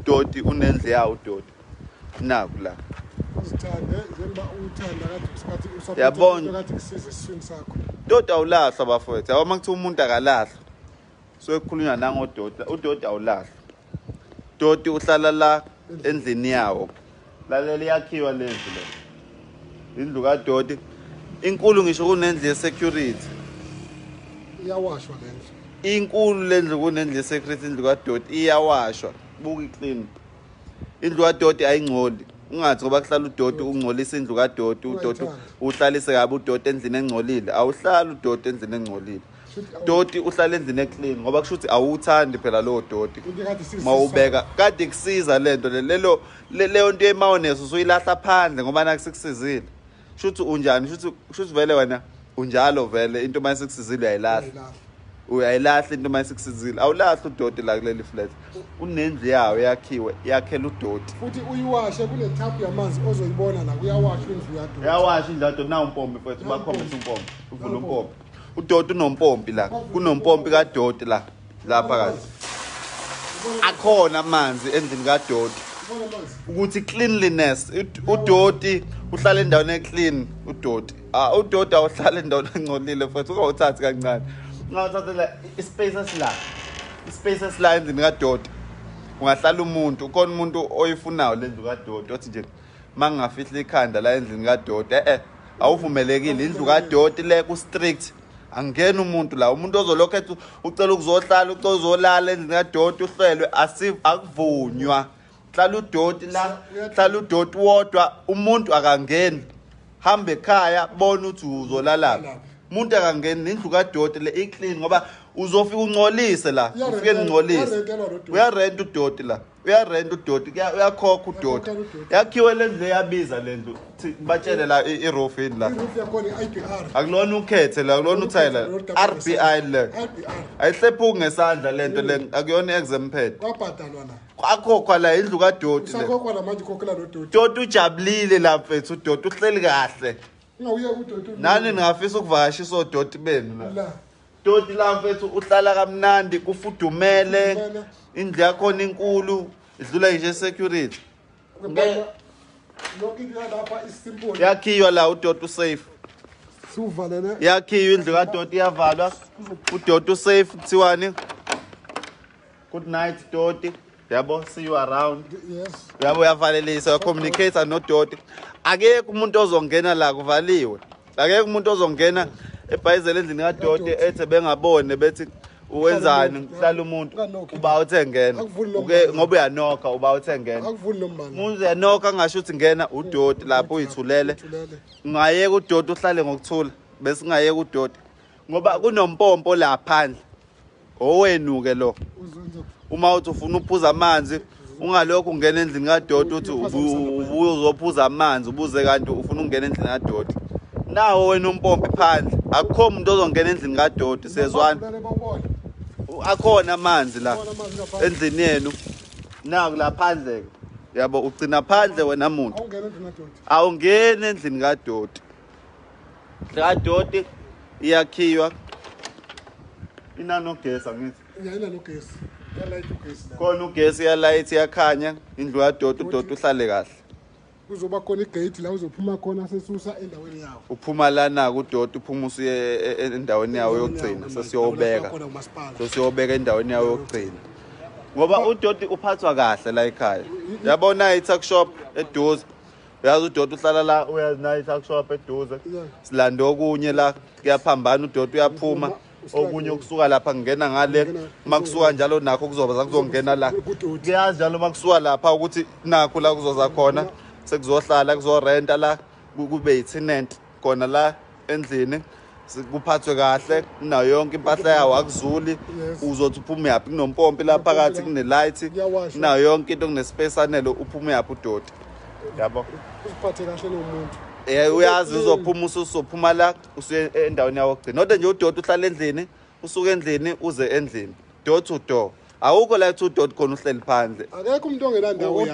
Doti unendlu yawo udoti. Naku la. Uzithande njengoba uthanda kade isikhathi Yabona. kade kusiza esiswini sakho. Doti awulahlwa bafowethu. Yabo uma kuthiwa umuntu akalahlwa. So kukhulunywa nangodoti. Udoti awulahlwa. Doti uhlala la endlini yawo. Lalela iyakhiwa lendlu le. Indlu kaDoti inkulu ngisho kunendlu ye-security. Iyawashwa le ndlu. Inkulu lendlu kunendlu ye-security, indlu kaDoti iyawashwa. Buka i-clean. Indlu kaDoti ayingcoli. Ungathi ngoba kuhlala udoti ungcolisa indlu kaDoti, udoti Ungayithandi. uhlalise kabi udoti endlini engcolile. Awuhlali udoti endlini engcolile. Doti uhlala endlini e-clean ngoba kusho ukuthi awuthandi phela lowo doti. Into kade isiza Mawubeka kade kusiza lento le lelo leyo nto yemayonnaise usuyilahla phandle ngoba nakusikusizile. Shuthi unjani? Shuthi vele wena unjalo vele into mayisekusizile uyayilahla. Uyayilahla into mayisekusizile. Awulahli udoti la kuleli flat. Unendlu yawo yakhiwe, yakhela udoti. Futhi uyiwashe kune tap yamanzi ozoyibona la kuyawashwa indlu yadoti. Uyawasha indlu yadoti nawu umpompi mfowethu, bakhombisa umpompi. Uvula umpompi. Udoti unompompi la. Kunompompi kadoti la la phakathi. Akhona amanzi endlini kadoti. Ubona amanzi. Ukuthi cleanliness, udoti uhlala endaweni e-clean udoti. Ah, udoti awuhlala endaweni engcolile mfowethu, ungawuthathi kancane. Ungawuthathela ispace esila. Ispace esila endlini kadoti. Ungahlala umuntu, ukhona umuntu oyifunayo le ndlu kadoti othi nje mangingafihla ikhanda la endlini kadoti. Awuvumelekile indlu kadoti le ku strict. Angena umuntu la, umuntu ozolokhu ethi ucela ukuzohlala, ucela uzolala endlini kadoti uhlelwe, akuvunywa. Hlala udoti la, hlala udoti wodwa, umuntu akangeni. Hamba ekhaya, bona ukuthi uzolala. Umuntu akangeni indlu kadoti le i-clean ngoba uzofika ungcolise la, ufike ungcolise. Uyarent udoti la. Uyarent udoti, uyakhokha udoti. Yakhiwe le ndlu eyabiza le ndlu. Batshele la i-roof yini la. I-roof yakhona i-IBR. Akulona ukhethe la, akulona uthayela. RBI le. IBR. Ayihlephuki ngesandla lento le, akuyona i-exam pad. Kwabhadalwa la. Akhokhwa la indlu kadoti le. Usakhokhwa la manje ukhokhela lo doti. Doti ujabulile la mfethu, udoti uhleli kahle. Ungawuye udoti. Nani ningafisa ukuvakashisa odoti benu la. La. Doti la mfethu uhlala kamnandi, kufudumele. Kufudumele. Indlu yakhona inkulu, idlula nje security. Yonke into yalapha isimple. Yakhiywa la udoti usafe. Siwuvalele. Yakhiywa indlu kadoti iyavalwa. Udoti usafe kuthiwani? Good night doti. Yabo, see you around. Yes. Yabo uyavalelisa, uyacommunicate nodoti. Akekho umuntu ozongena la kuvaliwe. Akekho umuntu ozongena ebhayizele endlini kadoti ethe bengabone bethi uwenzani, kuhlala umuntu uba uthe ngena. Ngoba uyanokha uba uthe ngena. Akuvuli nombani. Umuntu uyanokha ngasho ukuthi ngena udoti lapho uyithulele. Ungayeka udoti uhlale ngokuthula bese ungayeka udoti. Ngoba kunompompo la phandle. Owenu ke lo. Uma uthi ufuna uphuza amanzi ungalokhu ungena endlini kadoti uthi ubuye uzophuza amanzi ubuze kanti ufuna ukungena endlini kadoti. Nawo wena umpompi phandle, akukho umuntu ozongena endlini kadoti, siyezwana. Akhona amanzi la endlini yenu. Naku la phandle ke. Yabo ugcina phandle wena muntu. Awungena endlini kadoti. Kadoti iyakhiywa. Inanogesi angithi. Inanogesi. Iyalight ugesi la. Khona ugesi iyalight iyakhanya indlu kadoti, udoti uhlale kahle. Kuzoba khona igate la uzophuma khona sesusa endaweni yawo. Uphuma lana kudoti uphuma usuye endaweni yawo yokugcina, sesiyobeka. Sesiyobeka endaweni yawo yokugcina. Ngoba udoti uphathwa kahle la ekhaya. Yabona i-tuck shop eduze. Uyazi udoti uhlala la, uyazi nayi i-tuck shop eduze. Silanda okunye la kuyaphambana udoti uyaphuma. Okunye kusuka lapha ngena ngale, makusuka njalo nakho kuzoba kuzongena la. Kuyazi njalo makusuka lapha ukuthi nakho la kuzoza khona, sekuzohlala kuzorenta la, kube yi-tenant khona la endlini, kuphathwe kahle, kunayo yonke impahla yawo, akuzuli. Uzothi uphume yaphi, kunompompi la phakathi, kune-light, kunayo yonke into, kune-space anele, uphume yaphi udoti. Yabo. Uziphathe kahle nomuntu. Uyazi uzophuma usuzophuma la usuye endaweni yawo yokugcina. Kodwa nje udoti uhlala endlini, usuke endlini uze endlini. Door to door. Awukho la ethi udoti khona uhleli phandle. Akekho umuntu ongenandawo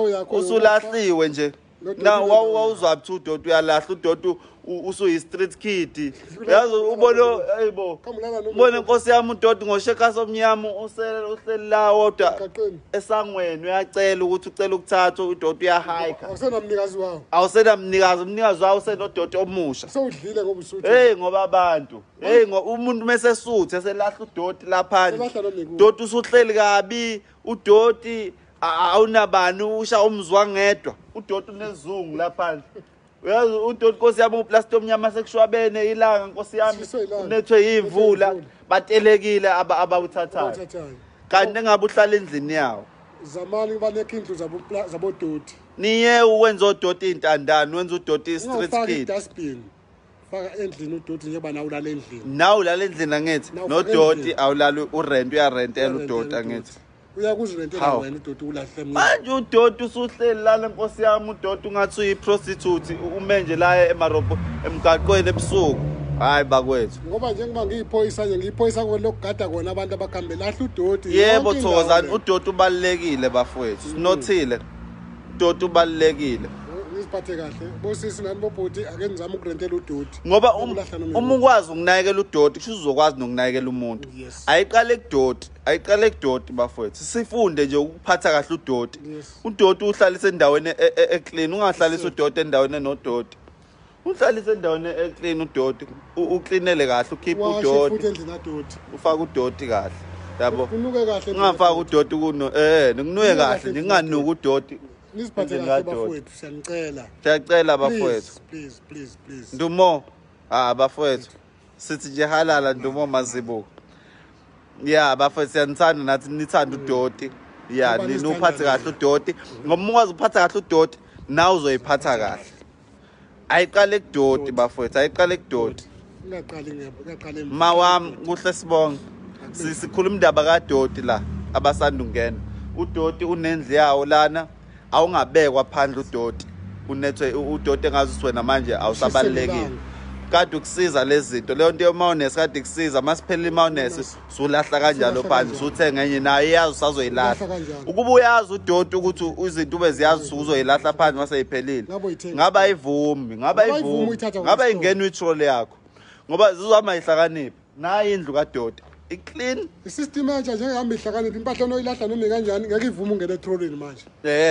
yakho. Udoti usulahliwe nje. Na wawuzwaphi udoti uyalahla udoti usuyi street kid. Yazi ubone ayibo. Ubone inkosi yami udoti ngoshekasi omnyama uhleli la wodwa esangweni uyacela ukuthi ucela ukuthatha udoti uyahike. Awusenamnikazi wawo. Awusenamnikazi, umnikazi wawo usenodoti omusha. Sewudlile ngoba usuthe. Hey ngoba abantu. Hey ngoba umuntu mesesuthe selahla udoti lapha. Udoti usuhleli kabi, udoti awunabani usha umzwa ngedwa. Udoti unezungu lapha. Uyazi udoti nkosi yami uplastic omnyama sekushwabene ilanga nkosi yami unethwe imvula batelekile abawuthathayo. Kanti engabe uhlala endlini yawo. Zamani banekho indlu zabodoti. Niye uwenza odoti intandane, wenza udoti street kid. Dustbin. Faka endlini udoti njengoba nawe ulala endlini. Nawe ulala endlini angithi nodoti awulali urent uyarentela udoti angithi. Uyakuzirentela wena udoti ulahle mina. Manje udoti usuhleli lana nkosi yami udoti ungathi uyiprostitute ume nje la emarobho emgaqweni ebusuku. Hayi bakwethu. Ngoba njengoba ngiyiphoyisa nje ngiyiphoyisa lokugada kona abantu abakhambe lahla udoti. Yebo Thokozani udoti ubalekile bafowethu. Sinothile. Udoti ubalekile. Niziphathe kahle. Bosisi nani bobhuti ake nizame ukurentela udoti. Ngoba uma ukwazi ukunakekela udoti kusho uzokwazi nokunakekela umuntu. Ayiqale kudoti, ayiqale kudoti bafowethu. Sifunde nje ukuphatha kahle udoti. Udoti uhlalise endaweni eclean, ungahlalisi udoti endaweni enodoti. Uhlalise endaweni eclean udoti, ucleanele kahle, ukhiphe udoti. Futhi endlini adoti. Ufake udoti kahle. Yabo. Kunuke kahle. Ungafaki udoti kuno nikunuke kahle, ninganuki udoti. Niziphathe kahle bafowethu, siyanicela. Siyacela bafowethu. Please, please, please. Ndumo, bafowethu. Sithi nje halala Ndumo Mazibuko. Yeah, bafowethu siyanithanda nathi nithanda udoti. Yeah, ninuphathe kahle udoti. Ngoba uma ukwazi ukuphatha kahle udoti, nawe uzoyiphatha kahle. Ayiqale kudoti bafowethu, ayiqale kudoti. Ingaqali ngaqale. Mawami kuhle sibonge. Sikhuluma indaba kadoti la abasanda ungena. Udoti unendlu yawo lana. Awungabekwa phandle udoti unethwe udoti engazi wena manje awusabalekile kade ukusiza lezi zinto leyo nto yomawunesi kade kusiza masiphelile imawunesi sulahla kanjalo phandle usuthenga enye nayo iyazi usazoyilahla ukuba uyazi udoti ukuthi izinto ube ziyazi uzoyilahla phandle maseyiphelile ngaba ayivumi ngaba ingena itroli yakho ngoba zizohamba ihlakaniphi nayi indlu kadoti iclean isystem entsha njengehamba ihlakaniphi impahla onoyilahla noma kanjani ngeke ivume ungene etrolini manje.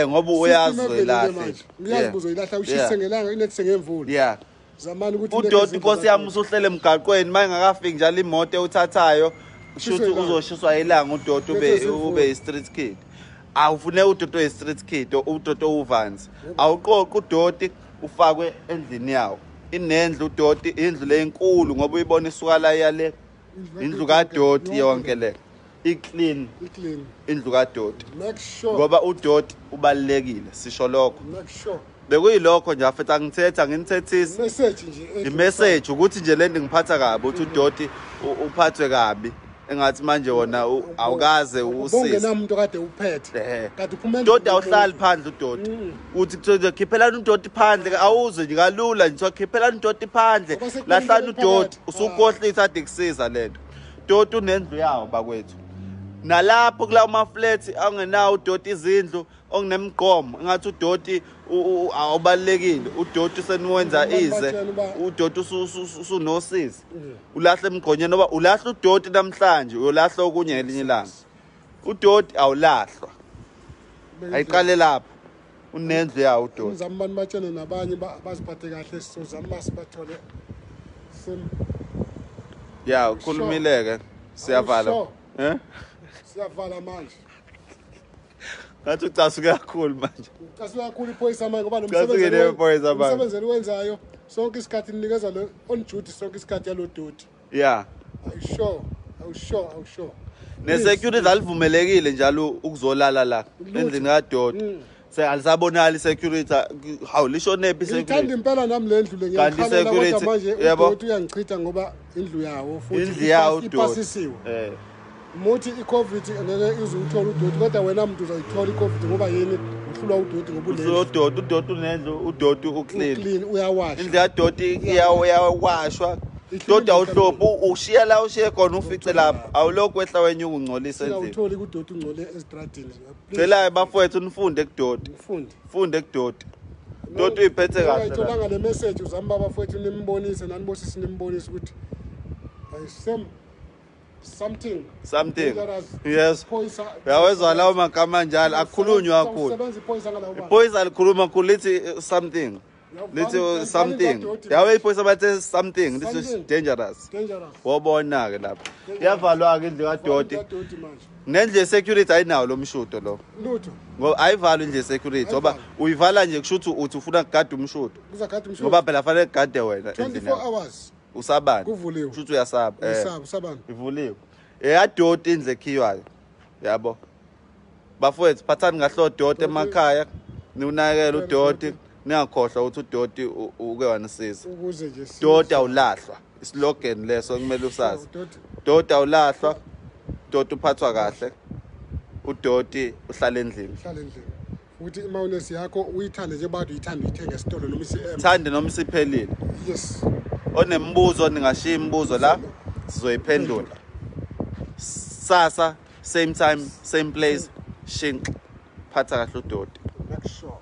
Ngoba uyazi uzoyilahla. Uyazi uzoyilahla ushise ngelanga inethise ngemvula. Yeah. Zamani ukuthi udoti inkosi yami usuhlele emgaqweni mayingakafiki njalo imoto ewuthathayo shuthi uzoshiswa ilanga udoti ube i-street kid. Awufuneki udoti oyi-street kid, udoti owuvanzi. Awuqoqi udoti ufakwe endlini yawo. Inendlu udoti, indlu lenkulu ngoba uyibona isuka la yale. Indlu kadoti yonke le iclean indlu kadoti. Make sure ngoba udoti ubalekile sisho lokho. Make sure bekuyilokho nje afetha ngithetha nginithethisa message nje imessage ukuthi nje lento ngiphatha kabi uthi udoti uphathwe kabi engathi manje wona awukaze usise ungenamuntu kade uphethe kade uphuma udoti awuhlali phandle udoti uthi kuthiwa khiphelani udoti phandle awuzwe nje kalula nje khiphelani udoti phandle lahlani udoti usukhohlisa ade kusiza lento udoti unendlu yawo bakwethu nalapho kulawo ma-flats angenawo udoti izindlu onginemgqomo engathi udoti awubalekile udoti seniwenza ize udoti usunosizi ulahla emgqonyeni ngoba ulahla udoti namhlanje uyolahla okunye ngelinye ilanga udoti awulahlwa ayiqale lapho unendlu yawo udoti. Ngizama abantu batshene nabanye baziphathe kahle sizozama sibathole. Ya ukhulumile ke siyavala. Siyavala manje. Ngathi ucasuke kakhulu manje. Ucasuke kakhulu iphoyisa manje ngoba nomsebenzi eliwenzayo sonke isikhathi ninikeza lo on duty sonke isikhathi yalo doti. Yeah. Awusure. Ne security alivumelekile njalo ukuzolala la endlini kadoti. Alisabonali security hawu lisho nephi security. Ngithanda impela nami le ndlu le ngiyakhalela kodwa manje udoti uyangichitha ngoba indlu yawo futhi ipasisiwe. Muthi iCovid ngeke ize uthole udoti kodwa wena muntu uzoyithola iCovid ngoba yini uhlulwa udoti ngoba unendlu. Udoti unendlu udoti uclean. Uyawasha. Indlu yadoti iyawashwa. Udoti awuhluphi ushiya la ushiye khona ufice lapha awulokhu wehla wenyuka ungcolisa endlini. Awutholi kudoti ungcole ezitradini. Cela bafowethu nifunde kudoti. Funde kudoti. Doti uyiphethe kahle la. Ungayitholanga le message, uzama baba fowethu nimbonise, nani bosisi nimbonise ukuthi same something. Something. Dangerous. Yes. Phoyisa. Uyawezwa lawo magama anjalo, akukhulunywa kakhulu. Usebenza iphoyisa ngalawo bantu. Iphoyisa likhuluma kakhulu, lithi something. Lithi something. Yawe iphoyisa bathe something, this is Something. dangerous. Dangerous. Wobona-ke lapho. Iyavalwa-ke indlu kadoti. Kadoti manje. Nendlu ye-security ayinawo lo mshudo lo. Lutho. Ngoba ayivalwa indlu ye-security ngoba Ayivalwa. uyivala nje kusho ukuthi uthi ufuna kugada umshudo. Kuzagada umshudo. Ngoba phela fanele kugade wena endlini 24 yakho. hours. Usabani? Kuvuliwe. Kusho ukuthi uyasaba. Usaba, usabani? Ivuliwe. Eyadoti indlu ekhiywayo. Yabo. Bafowethu, phathani kahle odoti emakhaya. Niwunakekele udoti. Ningakhohlwa ukuthi udoti uke wanisiza. Ukuze nje Doti awulahlwa. Islogan leso kumele usazi. Doti. Doti awulahlwa. Doti uphathwa kahle. Udoti uhlala endlini. Hlala endlini. Futhi imayonnaise yakho uyithande nje, bade uyithande, uyithenge esitolo noma i-CM. Thande noma isiphelile. Yes. Onembuzo ningashiya imibuzo la, sizoyiphendula. Sasa same time, same place. Shinx. Phatha kahle udoti. Make sure.